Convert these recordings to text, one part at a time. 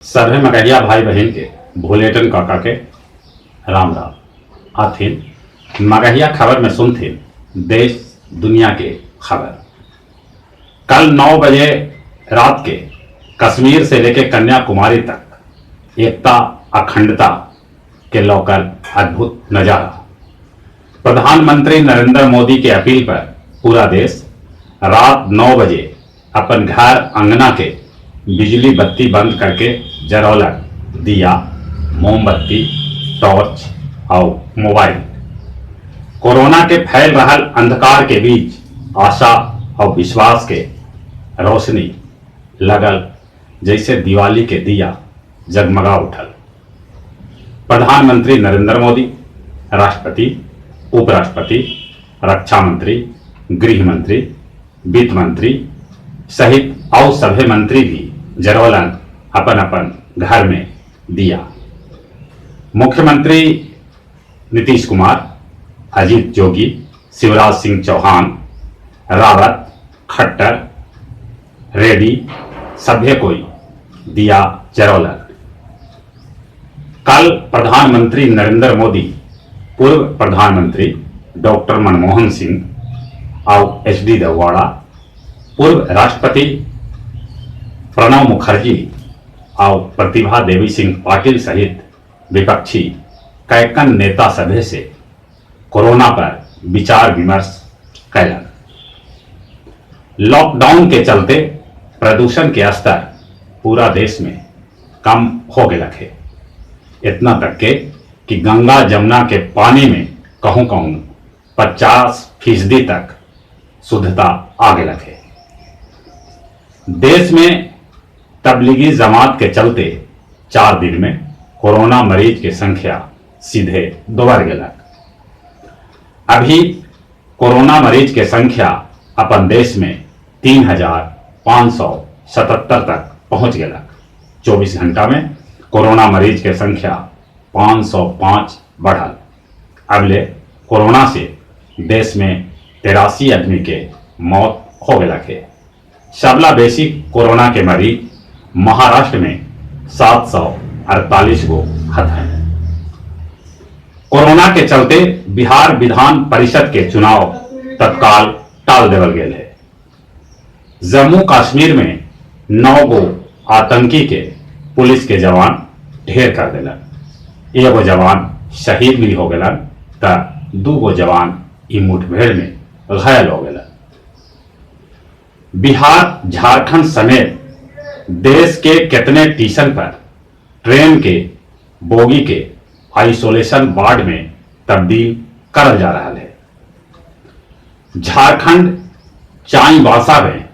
सभे मगहिया भाई बहिन के भुलेटन काका के राम राम। आथिन मगहिया खबर में सुनथिन देश दुनिया के खबर। कल 9 बजे रात के कश्मीर से लेके कन्याकुमारी तक एकता अखंडता के लौकल अद्भुत नज़ारा। प्रधानमंत्री नरेंद्र मोदी के अपील पर पूरा देश रात 9 बजे अपन घर अंगना के बिजली बत्ती बंद करके जरौलक दिया, मोमबत्ती, टॉर्च और मोबाइल। कोरोना के फैल रहल अंधकार के बीच आशा और विश्वास के रोशनी लगल जैसे दिवाली के दिया जगमगा उठल। प्रधानमंत्री नरेंद्र मोदी, राष्ट्रपति, उपराष्ट्रपति, रक्षा मंत्री, गृह मंत्री, वित्त मंत्री सहित और सभे मंत्री भी जरौलन अपन अपन घर में दिया। मुख्यमंत्री नीतीश कुमार, अजीत जोगी, शिवराज सिंह चौहान, रावत, खट्टर, रेड्डी सभे कोई दिया जरौलन। कल प्रधानमंत्री नरेंद्र मोदी, पूर्व प्रधानमंत्री डॉक्टर मनमोहन सिंह और एच डी देवगौड़ा, पूर्व राष्ट्रपति प्रणब मुखर्जी और प्रतिभा देवी सिंह पाटिल सहित विपक्षी कैकन नेता सभे से कोरोना पर विचार विमर्श कैलन। लॉकडाउन के चलते प्रदूषण के स्तर पूरा देश में कम हो गया है, इतना तक के कि गंगा जमुना के पानी में कहूँ कहूँ 50% तक शुद्धता आ गया है। देश में तबलीगी जमात के चलते 4 दिन में कोरोना मरीज के संख्या सीधे दोबर गेलक। अभी कोरोना मरीज के संख्या अपन देश में 3,577 तक पहुंच गेलक। 24 घंटा में कोरोना मरीज के संख्या 505 बढ़ल। अबले कोरोना से देश में 83 आदमी के मौत हो गेलक है। सबला बेसी कोरोना के मरीज महाराष्ट्र में 748 गो हत हैं। कोरोना के चलते बिहार विधान परिषद के चुनाव तत्काल टाल देवल गेल है। जम्मू कश्मीर में 9 गो आतंकी के पुलिस के जवान ढेर कर देलन। एगो जवान शहीद भी हो गेलन त 2 गो जवान ई मुठभेड़ में घायल हो गेलन। बिहार झारखंड समेत देश के कितने स्टेशन पर ट्रेन के बोगी के आइसोलेशन वार्ड में तब्दील करल जा रहा है। झारखंड चाईबासा में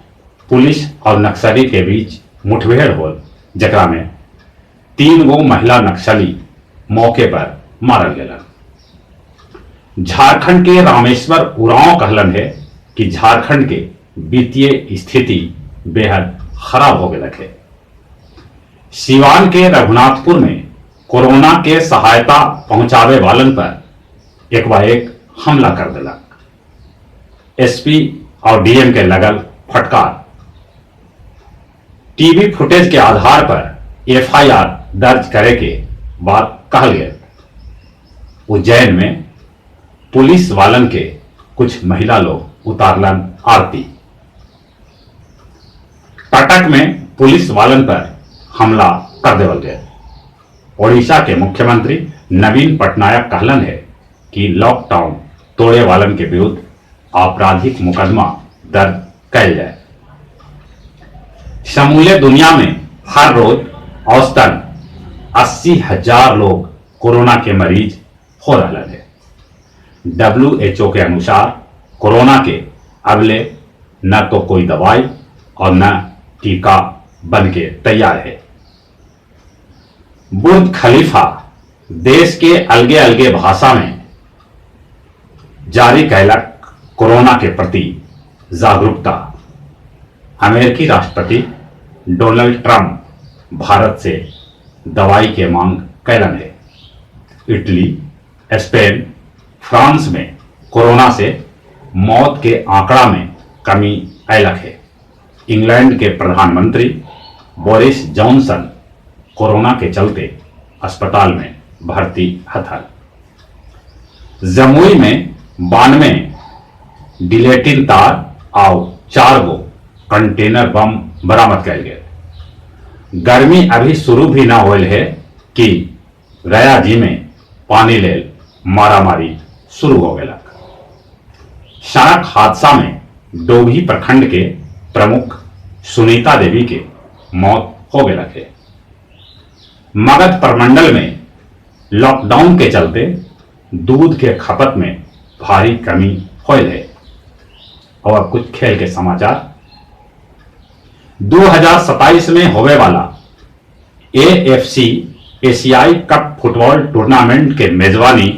पुलिस और नक्सली के बीच मुठभेड़ होल, जकरा में 3 गो महिला नक्सली मौके पर मारल गेलन। झारखंड के रामेश्वर उरांव कहलन है कि झारखंड के वित्तीय स्थिति बेहद खराब हो गया है। सिवान के रघुनाथपुर में कोरोना के सहायता पहुंचावे वालन पर एक बार एक हमला कर दिलक। एसपी और डीएम के लगल फटकार। टीवी फुटेज के आधार पर एफआईआर दर्ज करे के बात कहल गया। उज्जैन में पुलिस वालन के कुछ महिला लोग उतारलन आरती। कटक में पुलिस वालन पर हमला कर देवल गया। ओडिशा के मुख्यमंत्री नवीन पटनायक कहलन है कि लॉकडाउन तोड़े वालन के विरुद्ध आपराधिक मुकदमा दर्ज कैल जाए। समूले दुनिया में हर रोज औसतन 80,000 लोग कोरोना के मरीज हो रहा है। WHO के अनुसार कोरोना के अगले न तो कोई दवाई और न टीका बन के तैयार है। बुर्ज खलीफा देश के अलगे अलगे भाषा में जारी कैलक कोरोना के प्रति जागरूकता। अमेरिकी राष्ट्रपति डोनाल्ड ट्रंप भारत से दवाई के मांग कैलन है। इटली, स्पेन, फ्रांस में कोरोना से मौत के आंकड़ा में कमी आयलक है। इंग्लैंड के प्रधानमंत्री बोरिस जॉनसन कोरोना के चलते अस्पताल में भर्ती हथल। जमुई में 92 डिलेटिन तार आउ 4 गो कंटेनर बम बरामद कयल गेल। गर्मी अभी शुरू भी न होल है कि गया जी में पानी लेल मारामारी शुरू हो गया। सड़क हादसा में डोभी प्रखंड के प्रमुख सुनीता देवी के मौत हो गया है। मगध प्रमंडल में लॉकडाउन के चलते दूध के खपत में भारी कमी होल है। और अब कुछ खेल के समाचार। 2027 में होवे वाला एएफसी एशियाई कप फुटबॉल टूर्नामेंट के मेजबानी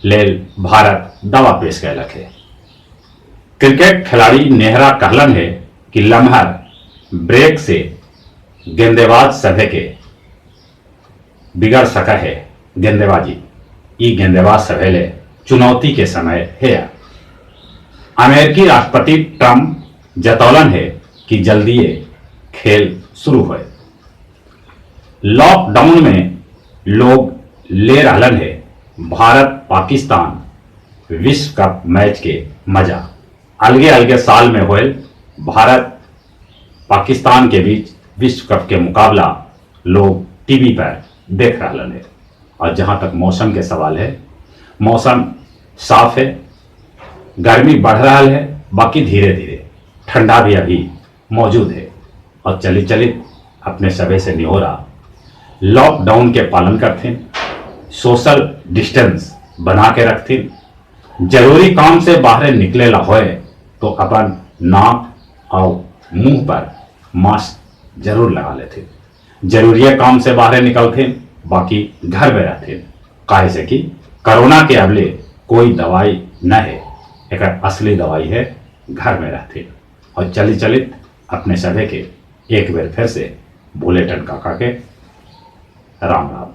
लेल भारत दावा पेश कयलक है। क्रिकेट खिलाड़ी नेहरा कहलन है कि लम्हर ब्रेक से गेंदेबाज सभे के बिगड़ सका है गेंदेबाजी। ई गेंदेबाज सभे ले चुनौती के समय है। अमेरिकी राष्ट्रपति ट्रंप जतौलन है कि जल्दी खेल शुरू होए। लॉकडाउन में लोग ले रहलन है भारत पाकिस्तान विश्व कप मैच के मजा। अलगे अलगे साल में होए भारत पाकिस्तान के बीच विश्व कप के मुकाबला लोग टीवी पर देख रहलन है। और जहां तक मौसम के सवाल है, मौसम साफ है, गर्मी बढ़ रहा है, बाकी धीरे धीरे ठंडा भी अभी मौजूद है। और चली चली अपने सभे से निहोरा, लॉकडाउन के पालन करथिन, सोशल डिस्टेंस बना के रखथिन, जरूरी काम से बाहर निकले ला होए तो अपन नाक और मुंह पर मास्क जरूर लगा लेथिन। जरूरी काम से बाहर निकलथिन, बाकी घर में रहथिन। काहे से कि कोरोना के अबले कोई दवाई न है, एक असली दवाई है घर में रहथिन। और चली चलित अपने सभे के एक बेर फिर से बुलेटन काका के राम राम।